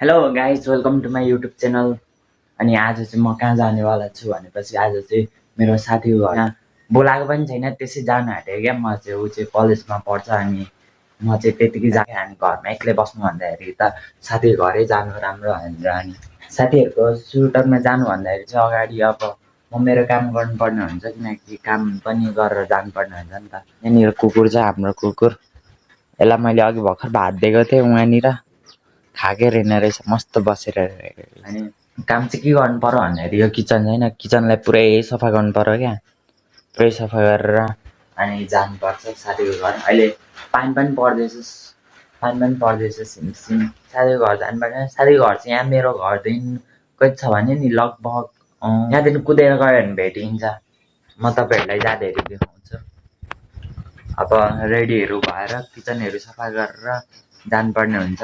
Hello guys welcome to my YouTube channel. अनि आज चाहिँ म कहाँ जानेवाला छु भनेपछि आज चाहिँ मेरो साथीको घर यहाँ बोलाएको पनि छैन, त्यसै जानु आँटेको क्या। म चाहिँ ऊ चाहिँ कलेजमा पढ्छ अनि म चाहिँ त्यतिकै जाने अनि घरमा एक्लै बस्नु भन्दाखेरि त साथीको घरै जानु राम्रो भनेर अनि साथीहरूको सुटरमा जानु भन्दाखेरि चाहिँ अगाडि अब म मेरो काम गर्नुपर्ने हुन्छ, किनकि काम पनि गरेर जानुपर्ने हुन्छ नि त। यहाँनिर कुकुर छ, हाम्रो कुकुर। यसलाई मैले अघि भर्खर भात दिएको थिएँ, उहाँनिर खाएकै रहेन रहेछ, मस्त बसेर। अनि काम चाहिँ के गर्नु पर्यो भन्दाखेरि यो किचन छैन, किचनलाई पुरै सफा गर्नु पर्यो क्या। पुरै सफा गरेर अनि जानुपर्छ साथीको घर। अहिले पानी पनि पर्दैछ, सिमसिम। साथीको घर जानुपर्ने। साथीको घर चाहिँ यहाँ मेरो घरदेखि कति छ भने नि लगभग यहाँदेखि कुदेर गयो भने भेटिन्छ। म तपाईँहरूलाई जाँदाखेरि देखाउँछु। अब रेडीहरू भएर किचनहरू सफा गरेर जानुपर्ने हुन्छ।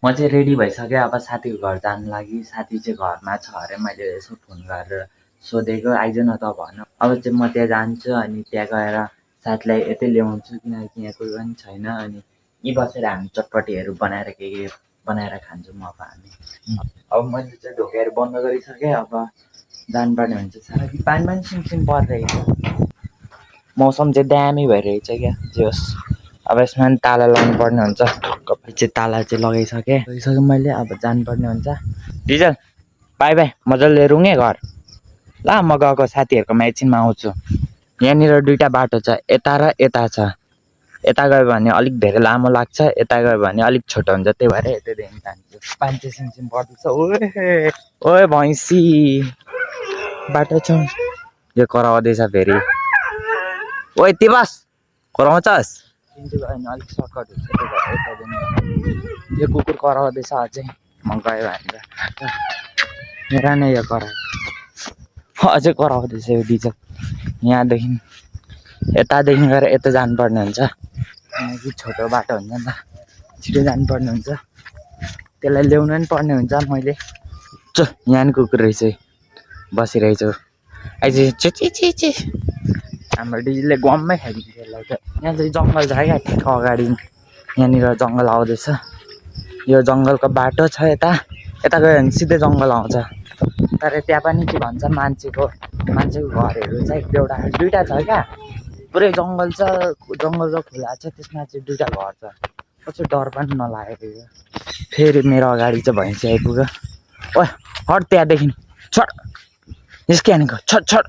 म चाहिँ रेडी भइसकेँ अब साथीको घर जानु लागि। साथी चाहिँ घरमा छ अरे, मैले यसो फोन गरेर सोधेको, आइज न त भन्यो। अब चाहिँ म त्यहाँ जान्छु अनि त्यहाँ गएर साथीलाई यतै ल्याउँछु, किनकि यहाँ कोही पनि छैन। अनि यहीँ बसेर हामी चटपटीहरू बनाएर के बनाएर खान्छौँ अब हामी। अब मैले चाहिँ ढोकाहरू बन्द गरिसकेँ, अब जानुपर्ने हुन्छ। साथी पानी पनि सिमसिम परिरहेछ, मौसम चाहिँ दामी भइरहेछ क्या। जे होस् अब यसमा पनि ताला लगाउनु पर्ने हुन्छ। कपाल चाहिँ ताला चाहिँ लगाइसकेँ मैले, अब जानुपर्ने हुन्छ। डिजल बाई बाई, मजाले रुँगे घर। ल म गएको साथीहरूकोमा एकछिनमा आउँछु। यहाँनिर दुईवटा बाटो छ, यता र यता छ। यता गयो भने अलिक धेरै लामो लाग्छ, यता गयो भने अलिक छोटो हुन्छ, त्यही भएर यतैदेखि जान्छु। पानी चाहिँ सिमसिम पर्दैछ। ओए भैँसी बाटो छ, यो कराउँदैछ फेरि। ओए ती बस कराउँछस्, गयो भने अलिक सर्टकट हुन्छ, त्यही भएर यतादेखि। यो कुकुर कराउँदैछ अझै, म गयो भनेर। मेरा नै यो करायो, अझै कराउँदैछ यो डिजल। यहाँदेखि यतादेखि गएर यता जानुपर्ने हुन्छ, किनकि छोटो बाटो हुन्छ नि त, छिटो जानुपर्ने हुन्छ। त्यसलाई ल्याउनु पनि पर्ने हुन्छ। मैले यहाँ नि कुकुर रहेछ, बसिरहेछु। आइज छि हाम्रो डिजीले गममै खाइदिन्छ यसलाई त। यहाँ चाहिँ जङ्गल छ क्या ठिक्क अगाडि, यहाँनिर जङ्गल आउँदैछ। यो जङ्गलको बाटो छ, यता गयो भने सिधै जङ्गल आउँछ। तर त्यहाँ पनि के भन्छ, मान्छेको घरहरू छ, एक दुईवटा छ क्या। पुरै जङ्गल छ, जङ्गल र खोला छ, त्यसमा चाहिँ दुईवटा घर छ। कस्तो डर पनि नलागेको यो। फेरि मेरो अगाडि चाहिँ भैँसी आइपुग्यो। ओए हट त्यहाँदेखि, छोड निस्किहानेको, छोड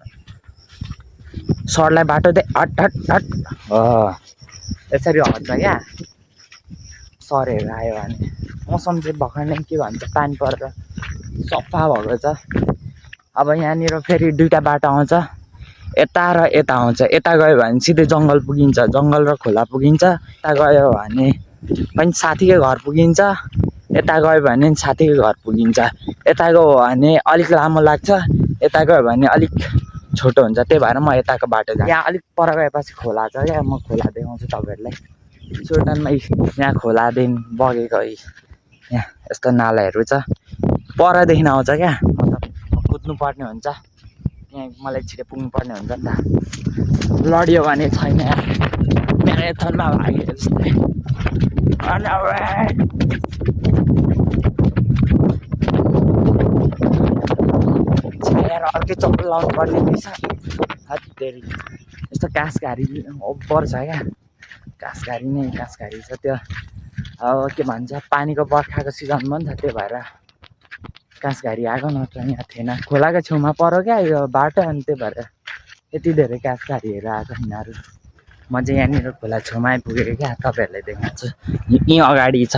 सरलाई बाटो दे, हट हट हट। यसरी हट्छ क्या सरहरू आयो भने। मौसम चाहिँ भर्खर नै के भन्छ, पानी परेर सफा भएको छ। अब यहाँनिर फेरि दुईवटा बाटो आउँछ, यता र यता आउँछ। यता गयो भने सिधै जङ्गल पुगिन्छ, जङ्गल र खोला पुगिन्छ। यता गयो भने पनि साथीकै घर पुगिन्छ, यता गयो भने साथीकै घर पुगिन्छ। यता गयो भने अलिक लामो लाग्छ, यता गयो भने अलिक छोटो हुन्छ, त्यही भएर म यताको बाटो जान्छु। यहाँ अलिक पर गएपछि खोला छ क्या, म खोला देखाउँछु तपाईँहरूलाई। सुल्तानमा यहाँ खोलादेखि बगेको यहाँ यस्तो नालाहरू छ, परदेखि आउँछ क्या। मतलब कुद्नु पर्ने हुन्छ, यहाँ मलाई छिटो पुग्नु पर्ने हुन्छ नि त। लड्यो भने छैन, म्याराथनमा भागे जस्तै। अर्कै चप्पल लाउनु पर्ने रहेछ। हत्तेरी यस्तो काँसघारी ओभर छ क्या, काँसघारी छ त्यो। अब के भन्छ, पानीको बर्खाको सिजनमा नि त, त्यही भएर काँसघारी आएको, नत्र यहाँ थिएन। खोलाको छेउमा पऱ्यो क्या यो बाटो, अनि त्यही भएर यति धेरै काँसघारीहरू आएको यिनीहरू। म चाहिँ यहाँनिर खोला छेउमा आइपुगेको क्या, तपाईँहरूलाई देखाउँछु। यहीँ अगाडि छ,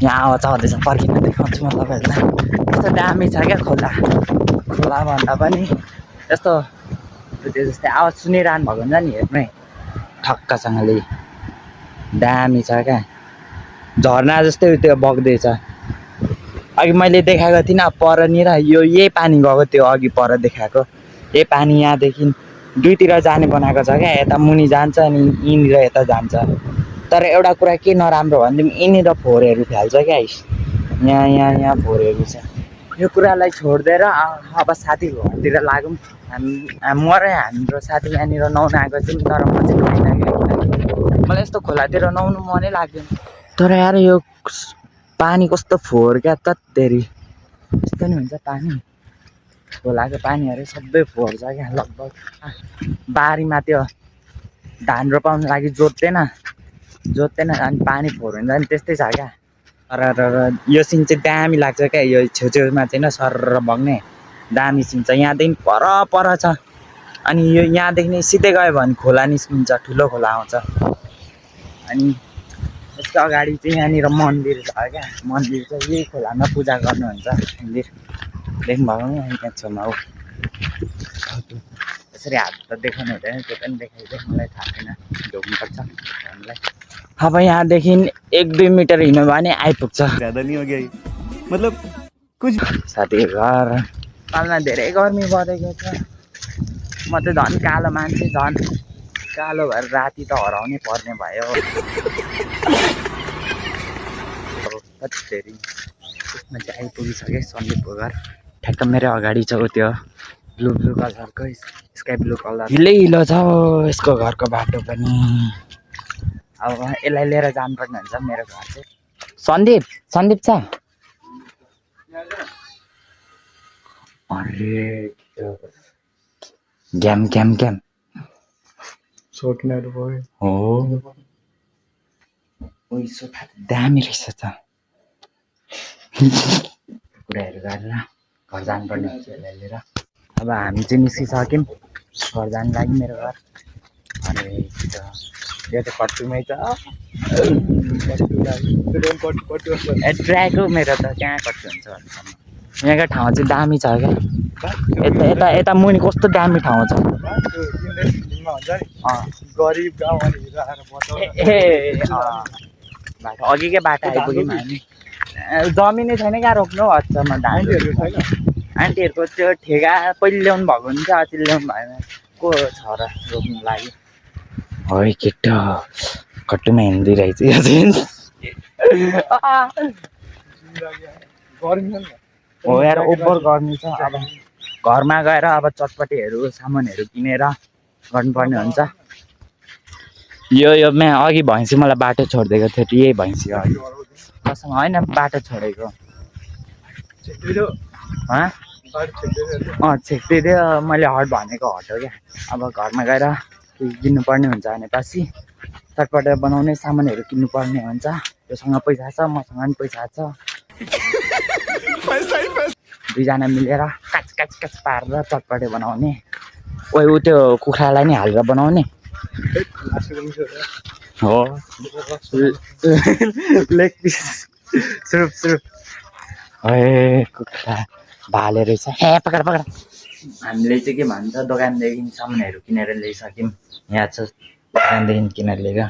यहाँ आवाज आउँदैछ, पर्खिन देखाउँछु म तपाईँहरूलाई। यस्तो दामी छ क्या खोला भन्दा पनि यस्तो त्यो जस्तै आवाज सुनिरहनु भएको हुन्छ नि, हेर्नु है ठक्कसँगले दामी छ क्या। झर्ना जस्तै त्यो बग्दैछ। अघि मैले देखाएको थिइनँ परनिर, यही पानी गएको त्यो अघि पर देखाएको। यही पानी यहाँदेखि दुईतिर जाने बनाएको छ क्या, यता मुनि जान्छ अनि यहीँनिर यता जान्छ। तर एउटा कुरा के नराम्रो भन्दा यहीँनिर फोहोरहरू फ्याल्छ क्या, यहाँ फोहोरहरू छ। यो कुरालाई छोडिदिएर अब साथीको घरतिर लागौँ। म र हाम्रो साथी यहाँनिर नुहाउन आएको थियौँ, तर म चाहिँ नुहाइनँ क्या, मलाई यस्तो खोलातिर नुहाउनु मनै लाग्दैन। तर यार यो पानी कस्तो फोहोर क्या तत्तेरी यस्तो नि हुन्छ पानी खोलाको पानीहरू सबै फोहोर छ क्या लगभग बारीमा त्यो धान रोपाउनु लागि जोत्दैन अनि पानी फोहोर हुन्छ नि त्यस्तै छ क्या र यो सिन चाहिँ दामी लाग्छ क्या यो छेउछेउमा चाहिँ न सरर बग्ने दामी सिन छ यहाँदेखि पर छ अनि यो यहाँदेखि नै सिधै गयो भने खोला निस्किन्छ ठुलो खोला आउँछ अनि यसको अगाडि चाहिँ यहाँनिर मन्दिर छ क्या मन्दिर चाहिँ यही खोलामा पूजा गर्नुहुन्छ मन्दिर देख्नुभयो नि यहाँ छेउमा हो यसरी हात त देखाउनु हुँदैन त्यो पनि देखाइदियो मलाई थाहा छैन ढोग्नुपर्छ हामीलाई अब यहाँदेखि 1-2 मिटर हिँड्यो भने आइपुग्छ ज्यादा नहीं हो गया मतलब कुछ साथी घर कालमा धेरै गर्मी बढेको छ म त झन् कालो मान्छे झन् कालो भएर राति त हराउनै पर्ने भयो फेरि त्यसमा चाहिँ आइपुगिसकेँ सन्दीपको घर ठ्याक्क मेरो अगाडि छ त्यो ब्लू कलरको स्काई ब्लू कलर हिलो छ यसको घरको बाटो पनि अब यसलाई लिएर जानुपर्ने हुन्छ मेरो घर चाहिँ सन्दीप छ अरे ग्याम हो सोफा दामी रहेछ त कुराहरू गरेर घर जानुपर्ने हुन्छ यसलाई लिएर अब हामी चाहिँ निस्किसक्यौँ घर जानु लागि मेरो घर अरे यो त कट्टुमै छ ट्र्याक हो मेरो त कहाँ कट्टु हुन्छ भन्नुसम्म यहाँको ठाउँ चाहिँ दामी छ क्या यता मुनि कस्तो दामी ठाउँ छ गरिब गाउँ बाटो अघिकै बाटो आइपुग्यौँ हामी जमिनै छैन क्या रोक्नु हदसम्म धानहरू छैन आन्टीहरूको त्यो ठेगा पहिले ल्याउनु भएको हुन्छ अति ल्याउनु भएन को छ र रोक्नु लागि है केटा कट्टुमा हिँडिरहेछ यो चाहिँ हो यार ओभर गर्मी छ अब घरमा गएर अब चटपटीहरू सामानहरू किनेर गर्नुपर्ने हुन्छ यो अघि भैँसी मलाई बाटो छोडिदिएको थियो यही भैँसी अघि कसम होइन बाटो छोडेको छेक्दिदियो मैले हट भनेको हट हो क्या अब घरमा गएर किन्नुपर्ने हुन्छ भनेपछि चटपटी बनाउने सामानहरू किन्नुपर्ने हुन्छ त्योसँग पैसा छ मसँग पनि पैसा छ दुईजना मिलेर काच पारेर चटपटे बनाउने ऊ त्यो कुखुरालाई नि हालेर बनाउने हो लेग पिस सुरुप है कुखुरा भाले रहेछ हे पकड हामीले चाहिँ के भन्छ दोकानदेखि सामानहरू किनेर ल्याइसक्यौँ यहाँ छ दोकानदेखि किनेर लिएर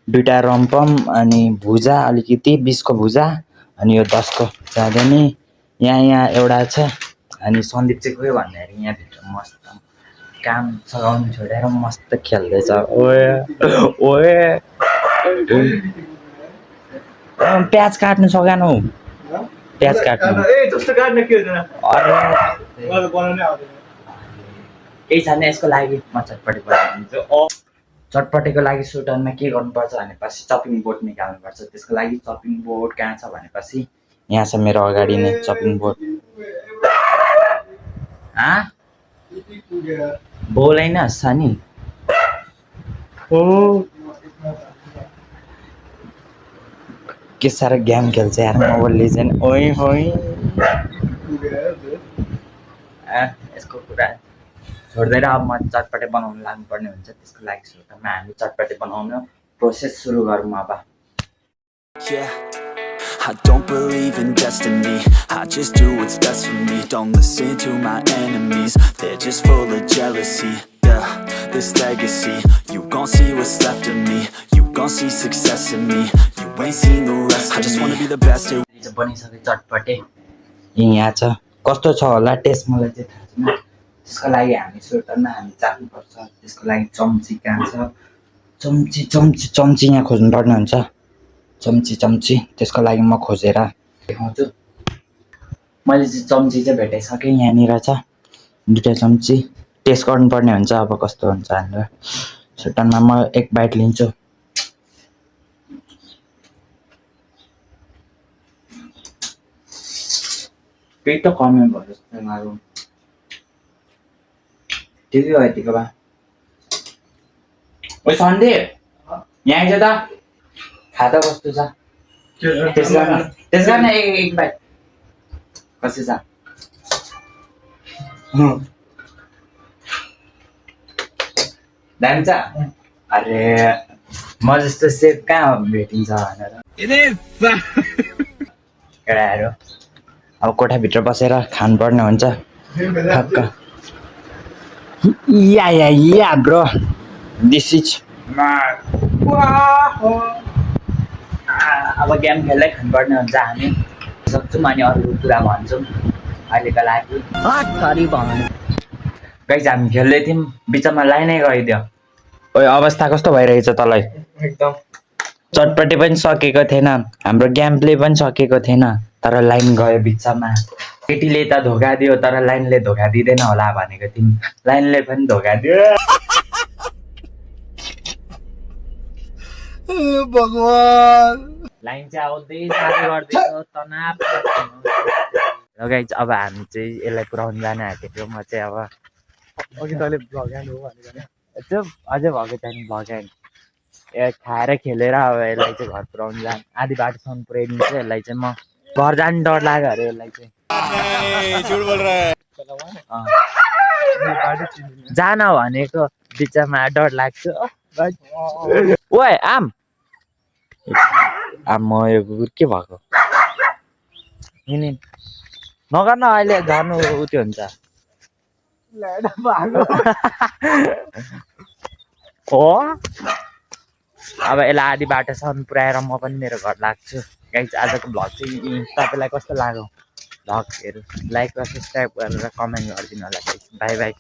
2टा रम्पम अनि भुजा अलिकति 20को भुजा अनि यो 10को ज्यादा नि यहाँ एउटा छ अनि सन्दीप चाहिँ गयो भन्दाखेरि यहाँभित्र मस्त काम सघाउनु छोडेर मस्त खेल्दैछ ओए प्याज काट्नु सकेन हौ प्याज काट्नु केही छैन यसको लागि म चटपटी बनाइदिन्छु चटपटीको लागि सुटनमा के गर्नुपर्छ भनेपछि चपिङ बोर्ड निकाल्नुपर्छ त्यसको लागि चपिङ बोर्ड कहाँ छ भनेपछि यहाँ छ मेरो अगाडि नै चपिङ बोर्ड बोलाइन सानी हो के साह्रो गेम खेल्छ यार मोबाइल लिजेन्ड ओइ होइ यसको कुरा छोड्दै अब म चटपटे बनाउन लाग्नुपर्ने हुन्छ त्यसको लागि सुरुमा हामी चटपटे बनाउन प्रोसेस सुरु गरौँ अब I don't believe in destiny, I just do what's best for me. Don't listen to my enemies, they're just full of jealousy. Yeah, this legacy, you gon' see what's left of me. You gon' see success in me, you ain't seen the rest of me. I just wanna be the best at बनिसके चटपटे यहाँ छ कस्तो छ होला test मलाई चाहिँ थाहा छैन त्यसको लागि हामी सुरुमा हामी चाख्नुपर्छ त्यसको लागि चम्ची कहाँ छ चम्ची यहाँ खोज्नुपर्ने हुन्छ चम्ची त्यसको लागि म खोजेर देखाउँछु मैले चाहिँ चम्ची चाहिँ भेटाइसकेँ यहाँनिर छ 2टा चम्ची टेस्ट गर्नुपर्ने हुन्छ अब कस्तो हुन्छ भनेर सुटनमा म एक बाइट लिन्छु त्यही त कमेन्ट भयो जस्तो लाग्यो ठिकै हो यतिको भए ओ सन्डे यहाँ आइज त खाता कस्तो छ त्यसमा एक बाइट कस्तो छ दामी छ अरे म जस्तो सेफ कहाँ भेटिन्छ भनेर केटाहरू अब कोठाभित्र बसेर खानुपर्ने हुन्छ ठक्क या ब्रो दिस इज अब गेम खेल्दै खानुपर्ने हुन्छ हामी सक्छौँ अनि अरू कुरा भन्छौँ अहिलेको लागि गाइस हामी खेल्दै थियौँ बिचमा लाइनै गइदियो ओ अवस्था कस्तो भइरहेछ तँलाई एकदम चटपटे पनि सकेको थिएन हाम्रो गेम प्ले पनि सकेको थिएन तर लाइन गयो बिचमा केटीले त धोका दियो तर लाइनले धोका दिँदैन होला भनेको थियौँ लाइनले पनि धोका दियो भगवान लाइन चाहिँ आउँदै साह्रो गर्दैछ तनाव र गाइस अब हामी चाहिँ यसलाई पुऱ्याउनु जान आँटेको म चाहिँ अब अघि तैँले भ्लग हान्नु हो भनेको नि चुप अझै भएको छैन भ्लग ए खाएर खेलेर अब यसलाई चाहिँ घर पुऱ्याउनु जानु आधी बाटोसम्म पुऱ्याइदिन्छु यसलाई चाहिँ म घर जानु डर लाग्यो अरे यसलाई चाहिँ जान भनेको बिचमा डर लाग्छ ओए आम आम म यो कुकुर के भएको नगर्न अहिले झर्नु उत्यो हुन्छ हो अब यसलाई आधी बाटोसम्म पुऱ्याएर म पनि मेरो घर लाग्छु गाइस आजको भ्लग चाहिँ तपाईँलाई कस्तो लाग्यो भ्लगहरू लाइक र सब्सक्राइब गरेर कमेन्ट गरिदिनु होला गाइस बाई बाई